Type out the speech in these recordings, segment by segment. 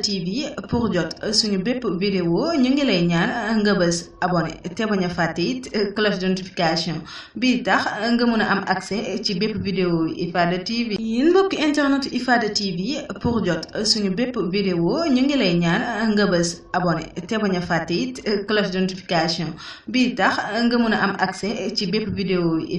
TV pour jot suñu bépp vidéo ñu ngi lay ñaan nga bës abonné te bañ a fàtte it cloche de notification bii tax nga mën a am accès ci bépp vidéo IFADA TV. yéen mbokki internet IFADA TV pour jot suñu bépp vidéo ñu ngi lay ñaan nga bës abonné te bañ a fàtte it cloche de notification bii tax nga mën a am accès ci bépp vidéo yi.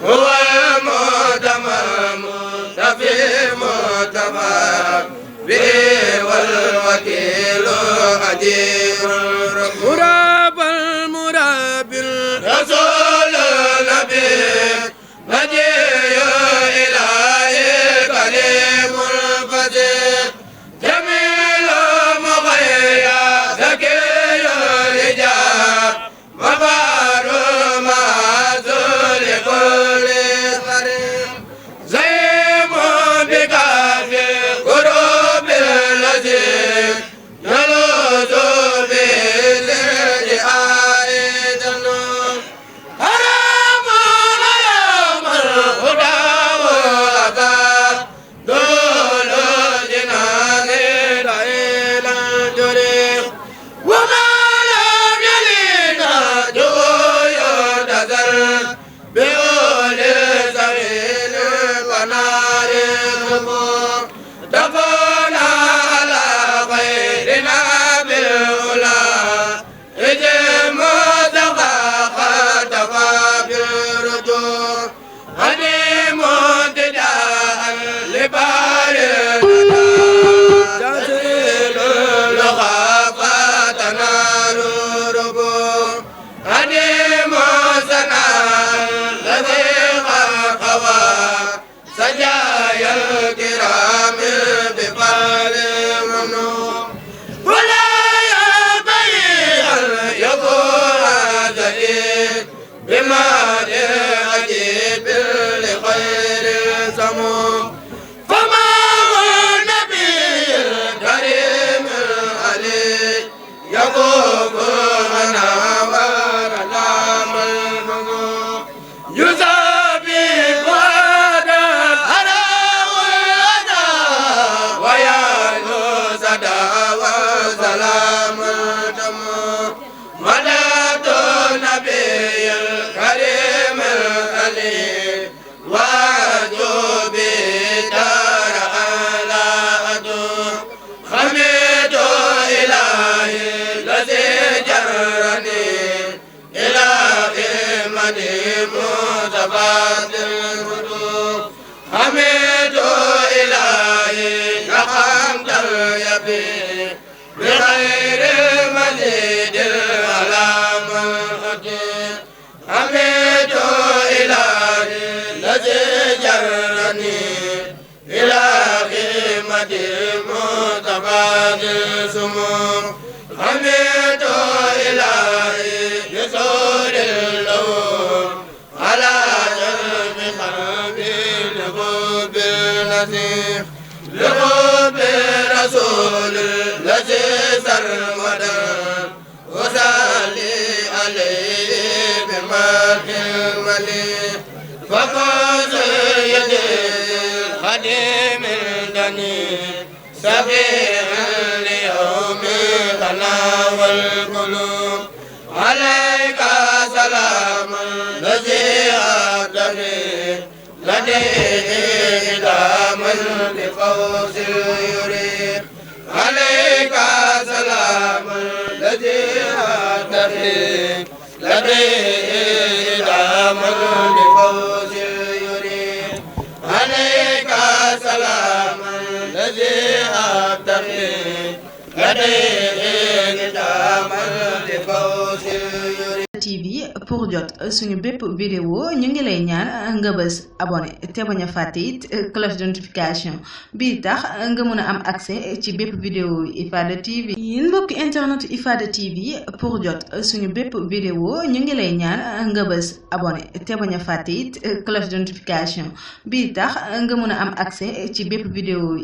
هو المتمم تفي متفى به والوكيل أجير مراب المراب رسول النبي نجي إلهي كريم الفتيح جميل مغيا ذكي الحجاب مبار معزول كل قريب زيم بكافي قروب دفعنا على غيرنا بالأولى إجم دقاق دقا بالرجوع هني مدداء لبار تنزيل الخافة تنال ربوع هني موسنا الذي خوا سجايا الكرام بفعل ممنوع ولا يبيع يقول زهيد بما عجيب لخير سموم فما هو النبي الكريم العلي يقوم أنا ورلام المنوع يزابي فؤادا أنا والأنا ويالو سدا وسلام الدموع مدد النبي الكريم العلي وجوبي دار على أدور حميد إلهي الذي جرني إلى إمدي متفاد الهدوء حميد إلهي يحمد اليبي بغير مزيد العلام الحكيم حميد إلهي الذي جرني إلى قيمة متفاد السموم حميد إلهي بسور اللوم على جلب قلبي لقلب النسيح لقلب رسول الذي سرمدا وصلي عليه بملك المليك فقد يدي الخديم الدنيء سبيع اليوم غلا والقلوب عليك سلام الذي أبدني لديه إداما بفوز يريد عليك سلام الذي أبدني لديه إداما بفوز يريد عليك سلام الذي أبدني لديه إداما بفوز يريد TV pour jot suñu bépp vidéo ñu ngi lay ñaan nga bës abonné te bañ a fàtte it cloche de notification bi tax nga mën a am accès ci bépp vidéo Ifada TV. yéen mbokki internet Ifada TV pour jot suñu bépp vidéo ñu ngi lay ñaan nga bës abonné te bañ a fàtte it cloche de notification bi tax nga mën a am accès ci bépp vidéo